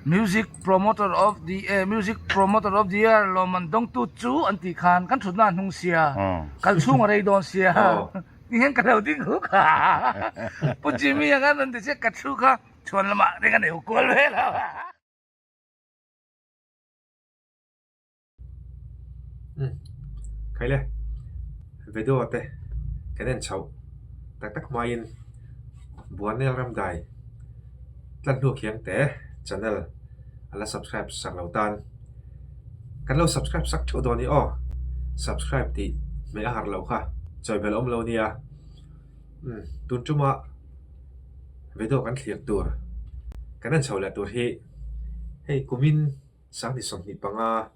Music Promoter of the Music Promoter of the Year lawmman dawngtu chu an tih khan kan thutna a hnung sia, kal chhung a rei dawn sia ti hian ka lo ding huk a. Pu Jimmy a khan rawn ti chiah ka thu kha chhuan lamah reng a nei kual vel a. Khaile video te kan en chhoh tak tak hmain Buanel Ramdai tlan hnu khiang te channel a la subscribe sak lo tan kan lo subscribe sak theuh dawn a ni aw subscribe tih hmeh a har loh kha chawi belh awm lo nia tun tuma video kan thlir tur kan en chhoh leh tur hi hei kumin. 25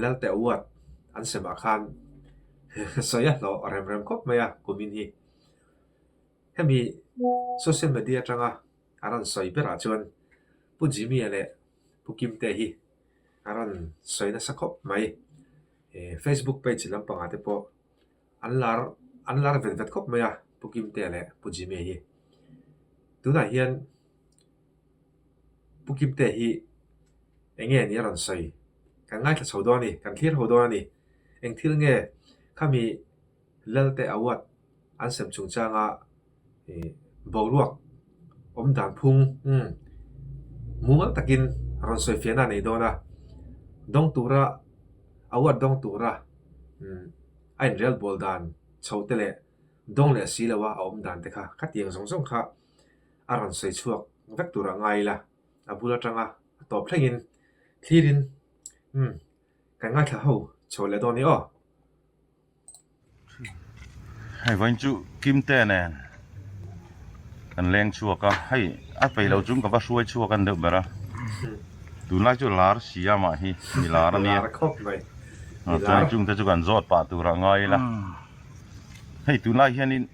Lalte Award an semah khan sawi a hlawh rem rem khawp mai a kumin hi. Hemi social media atanga a rawn sawi berah chuan Pu Jimmy-a leh Pu Kimte hi a rawn sawi nasa khawp mai. Facebook page lampangah te pawh an lar an lar vet vet khawp mai a Pu Kimte leh Pu Jimmy-a hi. Tunah hian. Pu Kimte hi eng nge ni a rawn sawi? Kan ngaithla chho dawn a ni, kan thlir ho dawn a ni. Eng thil nge khami Lalte Award an sem chungchanga boruak awm dan phung mumal takin rawn sawi fiahna a nei dawn a, dawng tura award dawng tura a inrel bawl dan chho te leh dawng leh si loa a awm dan te kha khatiang zawng zawng kha a rawn sawi chhuak vek tur a ngai ila, a bul atanga a tawp thlengin thlirin umm kan ngaithla ho chho leh dawn ni aw. Hei vawiin chu Kimte nen kan leng chhuak a, hei a peih loh chung ka va hruai chhuak a ni deuh ber a, tunlai chu lar si a mah hi mi lar a nia, chuan chungte chu kan zawt pah tur a ngai ila, hei tunlai hianin.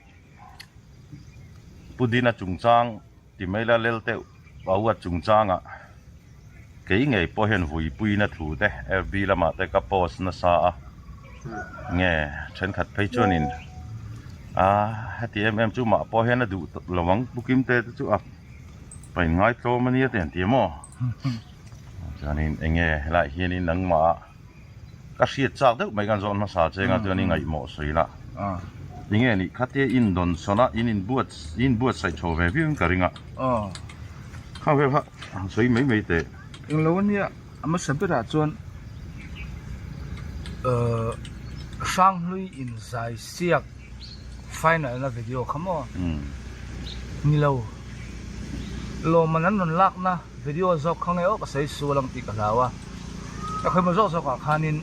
Pu Dina chungchang ti mai la lel teuh Paua chungchangah kei ngei pawh hian vuipuina thu te FB lamah te ka post nasa a nge thenkhat phei chuanin a heti em em chu mah pawh hian a duh lo ang Pu Kimte te chu a pain ngaitlawm ania te an ti maw chuanin enge helaiah hianin nangmah Ka hriat chak deuh mai kan zawn hmasa che anga chuan i ngaihmawh sawi la. Tinge nih khatia in dawn sawn a, in inbuat in inbuatsaih chho ve viau in ka ring a. Kha vel kha han sawi mai mai teh. Englo ania a hmasa berah chuan Hranghlui inzai siak final na video kha maw? Nilo. Lawmman an rawn lakna. Video zawk kha nge aw ka sawi sual ang tih ka hlau a, ka khawimawh zawk zawk ah khanin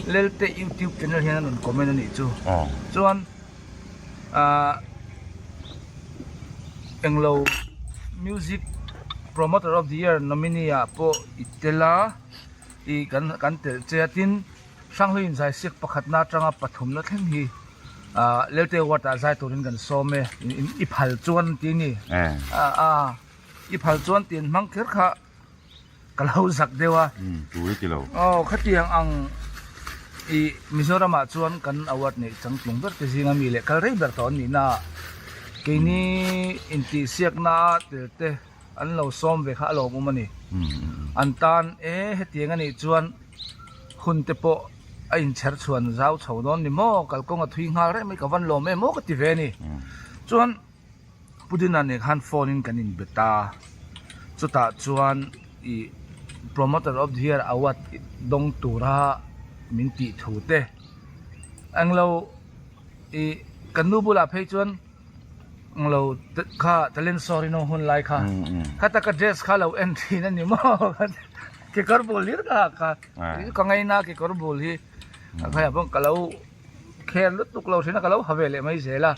Lelte YouTube channel hian an rawn comment a nih chu. Chuan ah englo music promoter of the year nominee ah pawh i tel a, i kan kan telh che a tin Hranghlui inzaisiak pakhatna atanga pathumna thleng hi ah Lelte award ah zai turin kan sawm e i phal chuan an ti a ni. Ah. I phal chuan tin hmang kher kha ka lo zak deuh a. Umm tur i ti lo. Aw khatiang ang i Mizoram ah chuan kan award neih changtlung ber te zinga mi leh kal rei ber tawh an nih na ah keini intihsiakna a tel te an lo sawm ve kha a lawmawm a ni. An tan e hetiang a nih chuan hun te pawh a inchher chhuan zau chho dawn ni maw kalkawng a thui nghal reng mai ka van lawm em aw ka ti ve a ni. Chuan. Pu Dina nen khan phone in kan inbe ta, chutah chuan ih promoter of the year award dawng tura min tih thu te englo ih kan nu bulah phei chuan englo kha talent show rinawm hun lai kha khata ka dress kha lo en thin a ni maw kekawr bul hlir ka ha kha ka ngaina kekawr bul hi a khaiah pawh ka lo. Khel lutuk lo thin a ka lo ha ve leh mai zel a,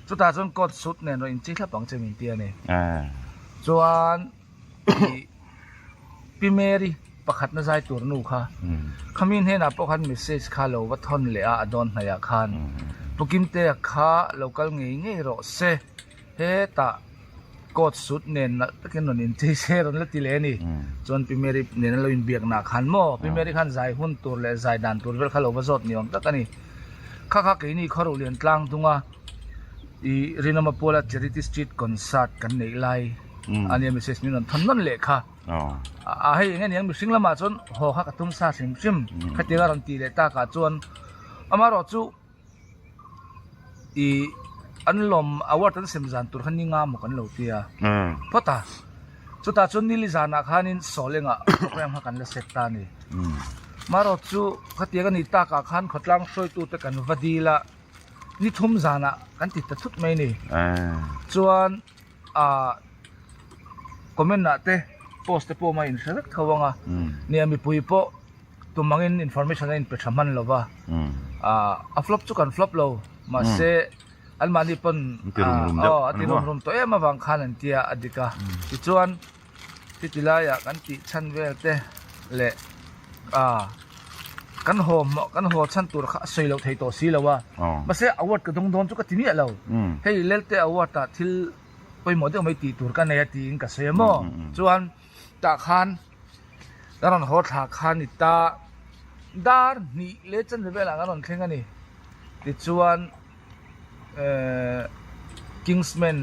chutah chuan coat suit nen rawn inchei thlap ang che min ti a ni. Chuan ih Pi Mary pakhatna zai tur nu kha khami hnenah pawh khan message kha lo va thawn leh a a dawn hnaihah khan Pu Kimtea kha lo kal ngei ngei rawh se. Hetah coat suit nen nalh takin rawn inchei se rawn la ti leh a ni. Chuan Pi Mary nen an lo inbiakna khan maw Pi Mary khan zai hun tur leh zai dan tur vel kha lo va zawt ni awm tak a ni. Kha kha keini khaw ruhlian tlang dunga ih Rinawma Puala Charity Street Concert kan neih lai a nia message min rawn thawn nawn leh kha. A hei eng aniang mihring lamah chuan haw kha ka tum sa hrim hrim khatiang a rawn tih leh takah chuan amaherawhchu ih an lawm award an sem zan tur kha ni nga maw kan lo ti a phawt a chutah chuan nili zanah khanin sawl engah program kha kan la set ta a ni amaherawhchu khatiang a nih takah khan khawtlang hruaitute kan va dil a ni thum zanah kan ti ta thut mai a ni chuan. ah comment ah te post te pawh a inhre vek tho ang a nia mipui pawh tum angin information a inpe tha hman lo va ah a flop chu kan flop lo mahse anmahni pawn aw a ti rum rum tawh em avang khan an tia a dik a tichuan Chuti laiah kan tih chhan vel te leh ah kan haw kan haw chhan tur kha a sawi loh thei tawh si lo a, mahse award ka dawng dawn chu ka ti miah lo. Hei Lelte award ah thil pawimawh deuh mai tih tur ka nei a tiin ka sawi a maw? Chuan tah khan kan rawn haw thla kha ni ta dar hnih leh chanve velah kan rawn thleng a ni. Tichuan. Kingsman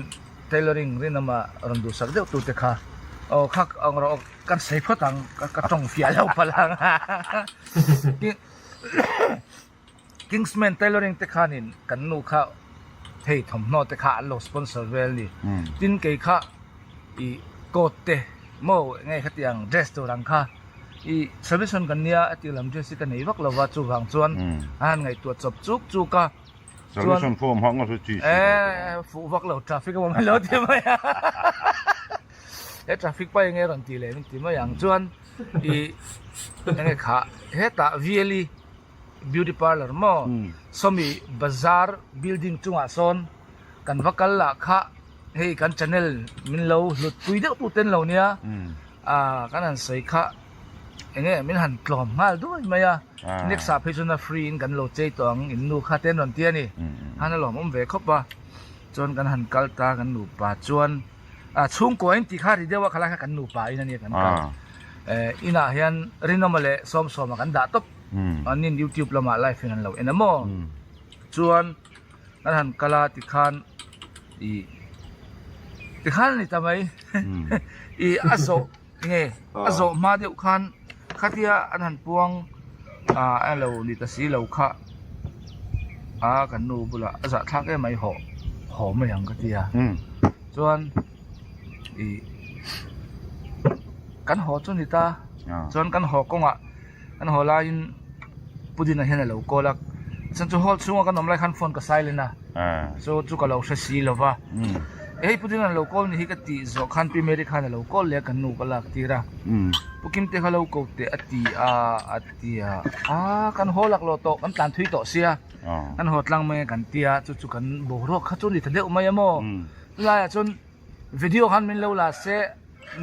tailoring rinawma rawn duhsak deuh tute kha aw kha ang rawh kan sawi phawt ang ka tawng fiah lo palh ang Kingsman tailoring te khanin kan nu kha hei thawmhnaw te kha an lo sponsor vel a ni tin kei kha ih coat te maw enge khatiang dress tur ang kha ih service hun kan nia a tih lam dress hi ka nei vak lo va chuvang chuan a han ngaihtuah chawp chuk chuk a. Solution form hang a chi eh fuh vak lo traffic awm lo ti mai a he traffic pa enge rawn ti leh min ti mai ang chuan i enge kha hetah VLE beauty parlour maw sawmi bazar building chungah sawn kan va kal lah kha hei kan channel min lo hlut pui deuh tu ten lo nia ah kan han sawi kha enge min han tlawm nghal duai mai a. Next ah phei chuan a free in kan lo chei tawh ang in nu kha te an rawn ti a ni. Han a lawmawm ve khawp a. Chuan kan han kal ta kan nupa chuan ah chhungkua in tih kha ri deuh a khalai kha kan nupa in a nia kan kal. Eh inah hian Rinawma leh Sawmsawma kan dah tawp. An in youtube lamah live in an lo en a maw. Chuan kan han kal a tikhan ih tikhan a ni ta mai. Ih a zawh. Nge a zawh hma deuh khan khatia an han puang ah a lo ni ta si lo kha a kan nu bulah a zahthlak em mai haw haw mai ang ka ti a chuan ih kan haw chu ni ta chuan kan haw kawngah kan haw laiin Pu Dina hian a lo call a, chuan chu hall chhunga kan awm lai khan phone ka silent a, chu chu ka lo hre si lo va, hei Pu Dina lo call ni hi ka tih zawh khan Pi Mary khan a lo call leh a kan nu ka lak tir a, Pu Kimte kha lo ko teh a ti a a ti a, aa kan haw lak lawh tawh kan tlan thui tawh sia, kan haw tlang mai a kan ti a, chu chu kan boruak kha chu ni ta deuh mai a maw, chulaiah chuan video khan min lo la se.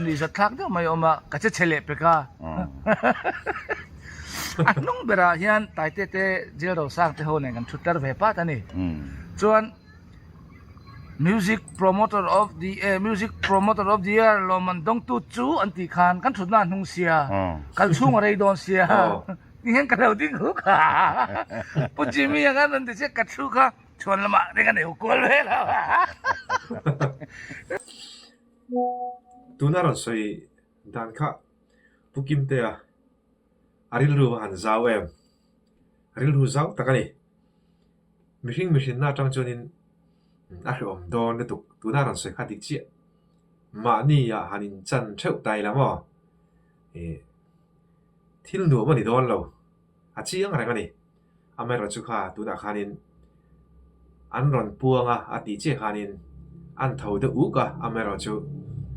Ni zat thlak deuh mai a awm a, ka che chhe leh pek a. A hnung berah hian Taite te Jail Rosang te ho nen kan thut tar ve pat a ni. Chuan Music Promoter of the eh Music Promoter of the Year lawmman dawngtu chu an tih khan kan thutna a hnung sia, kal chhung a rei dawn sia. Ti hian ka lo ding huk a. Pu Jimmy ang an rawn ti chiah ka thu kha chhuan lamah reng a nei kual vel a. Tuna rawn sawi dan kha Pu Kimtea a rilru a han zau em? A rilru zau tak a ni. Mihring mihrinna atang chuanin a hrehawm dawn lutuk. Tuna rawn sawi kha dik chiah. Mahni ah han inchan theuh ta ila maw? Ih thil nuam a ni dawn lo. A chiang reng a ni. Amaherawhchu kha tunah khanin an rawn puang a, a tih chiah khanin an tho deuh uk a, amaherawhchu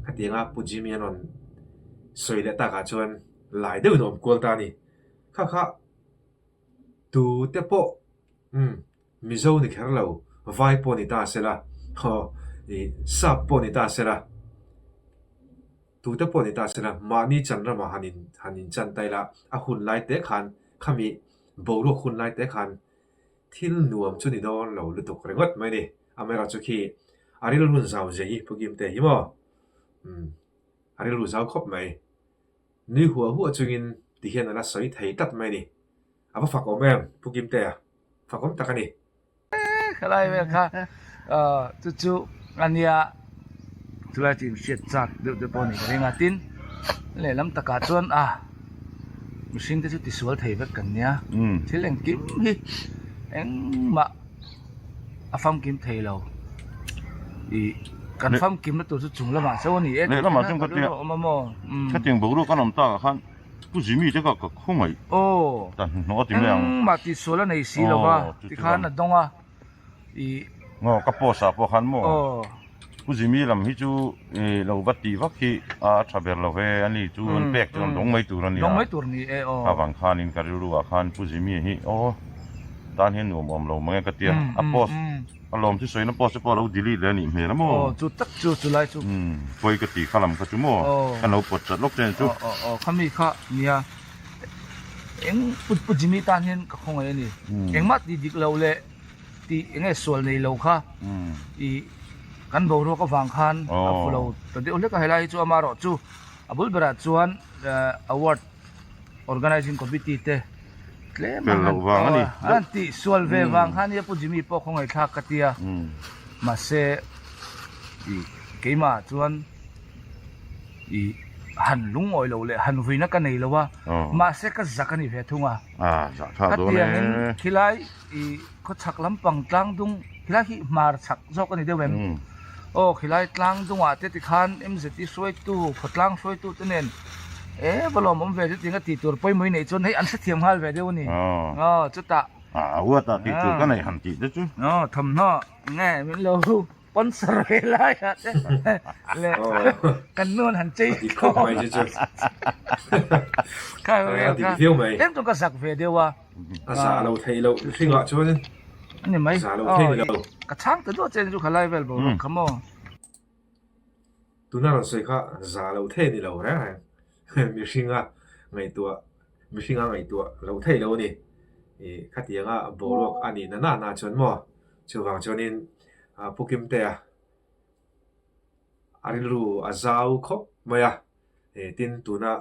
khatianga Pu Jimmy an rawn sawi leh takah chuan lai deuhin a awm kual ta a ni. Kha kha tute pawh umm Mizo ni kher lo, Vai pawh ni ta sela, haw ih Sap pawh ni ta sela, Tute pawh ni ta sela, mahni chan ramah han in han inchan ta ila, a hun lai te khan khami boruak hun lai te khan thil nuam chu ni dawn lo lutuk ringawt mai ni. Amaherawhchu khi a rilrun zau zia hi Pu Kimte hi maw? Umm a rilru zau khawp mai. Nui huah huah chungin ti hian a la sawi thei tlat mai ni. A va fak awm em Pu Kimtea? Fak awm tak a ni. Khalai vel kha chu chu a nia chulai chu inhriat chak deuh te pawh a ni ka ring a tin. Lehlam takah chuan a mihring te chu tisual thei vek kan nia thil engkim hi engmah a famkim thei lo ih kan famkim na tur chu chung lamah chauh a ni e lehlamah chuan ka tia awm a maw khatiang boruak an awm takah khan Pu Jimmy te kha ka khawngaih ta hnuhnawh a ti mai ang. Engmah tihsual a nei si lo va tikhan a dawng a ih. Aw ka post ah pawh khan maw Pu Jimmy lam hi chu lo va tih vak hi a tha ber lo ve a ni chu an pek chu an dawng mai tur a nia. Dawng mai tur ni e aw. Avang khanin ka rilru ah khan Pu Jimmy hi aw tan hian nuam awm lo mang e ka tia a post A lawm chu sawina post te pawh a lo delete leh a nih hmel a maw? Aw chu tak chu chu lai chu. Umm pawi ka ti kha lam kha chu maw? Aw. Ka lo pawt chat lawk che ni chu. Aw aw aw khami kha nia eng Pu Pu Jimmy tan hian ka khawngaih a ni. Engmah tih dik lo leh tih eng nge sual nei lo kha ih kan boruak avang khan a phu lo ta deuh hlek a helai hi chu amaherawh chu a bul berah chuan award Organizing Committee te tlem Fel loh vang a ni. An han tih sual ve vang khan nia Pu Jimmy pawh khawngaih thlak ka tia. Mahse ih keimah chuan ih han lungawi lo leh han vuina ka nei lo a. Mahse ka zak a ni ve thung a. Ka tiangin khilai ih khawchhak lampang tlangdung khilai hi hmar chhak zawk a ni deuh em? Aw khilai tlangdungah te tikhan MZT hruaitu khawtlang hruaitu te nen e va lawm awm ve chuti anga tih tur pawimawh i neih chuan hei an hrethiam nghal ve deuh a ni. Aw chutah. A uat ah tih tur ka nei han tih te chu. Aw thawmhnaw nge min lo sponsor ve lai ah te leh kan nu an han chei khawp mai chu chu. Kha tlem chu ka zak ve deuh a. A zah lo theih loh hringah chuan Ani mai. Zah lo thei ni lo. Ka chhang ta duah che chu khalai vel boruak kha maw. Tuna rawn sawi kha zah lo thei ni lo reng reng. Mihringa ngaihtuah mihringa ngaihtuah lo thei lo a ni. Ih khatianga boruak a nih na na na chuan maw chuvang chuanin Pu Kimtea a rilru a zau khawp mai a. Tin tuna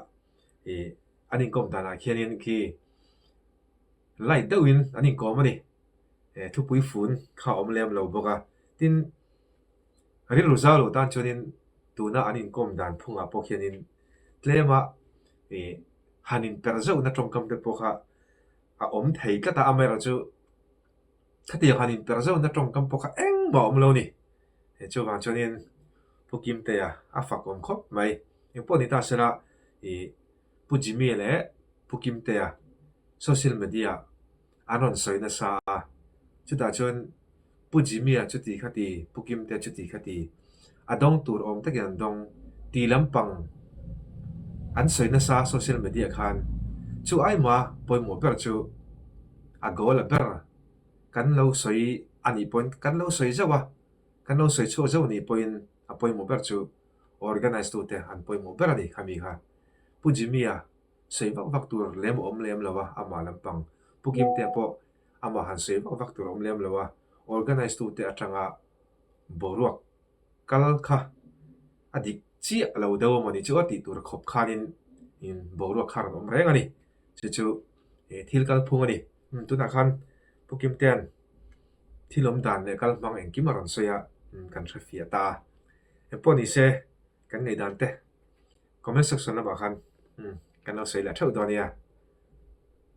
ih an inkawm danah khianin khi light deuhin an inkawm a ni. Eh thupui fun kha a awm lem lo bawk a. Tin, rilru zau lo tan chuanin tuna an inkawm dan phungah pawh khianin tlema ih han inperh zeuhna tawngkam te pawh kha a awm thei tlat a, amaherawhchu khatiang han inperh zeuhna tawngkam pawh kha engmah a awm lo a ni. Chuvang chuanin Pu Kimtea a fak awm khawp mai. Engpawh ni ta sela ih Pu Jimmy leh Pu Kimtea social media an rawn sawi nasa a, chutah chuan Pu Jimmy-a chuti kha ti, Pu Kimtea chuti kha ti, a dawng tur awm takin an dawng ti lampang an sawi nasa social media khan chu aima pawimawh ber chu a goal a ber kan lo sawi a nih pawhin kan lo sawi zauh a, kan lo sawi chhuak zauh a nih pawhin a pawimawh ber chu organize tute an pawimawh ber a ni khami kha. Pu Jimmy-a sawi vak vak tur lem a awm lem lo a, amah lampang Pu Kimtea pawh amah han sawi vak vak tur a awm lem lo a, organize tute atanga boruak kal kha a dik chiah lo deuh a mawni chu a tih tur khawp khanin boruak kha a rawn awm reng a ni. Chu chu thil kalphung a ni. Tunah khan Pu Kimtea'n thil awm dan leh kal hmang engkim a rawn sawi a, kan hre fiah ta a. Engpawh ni se kan ngaihdan te comment section lamah khan kan lo sawi leh theuh dawn nia.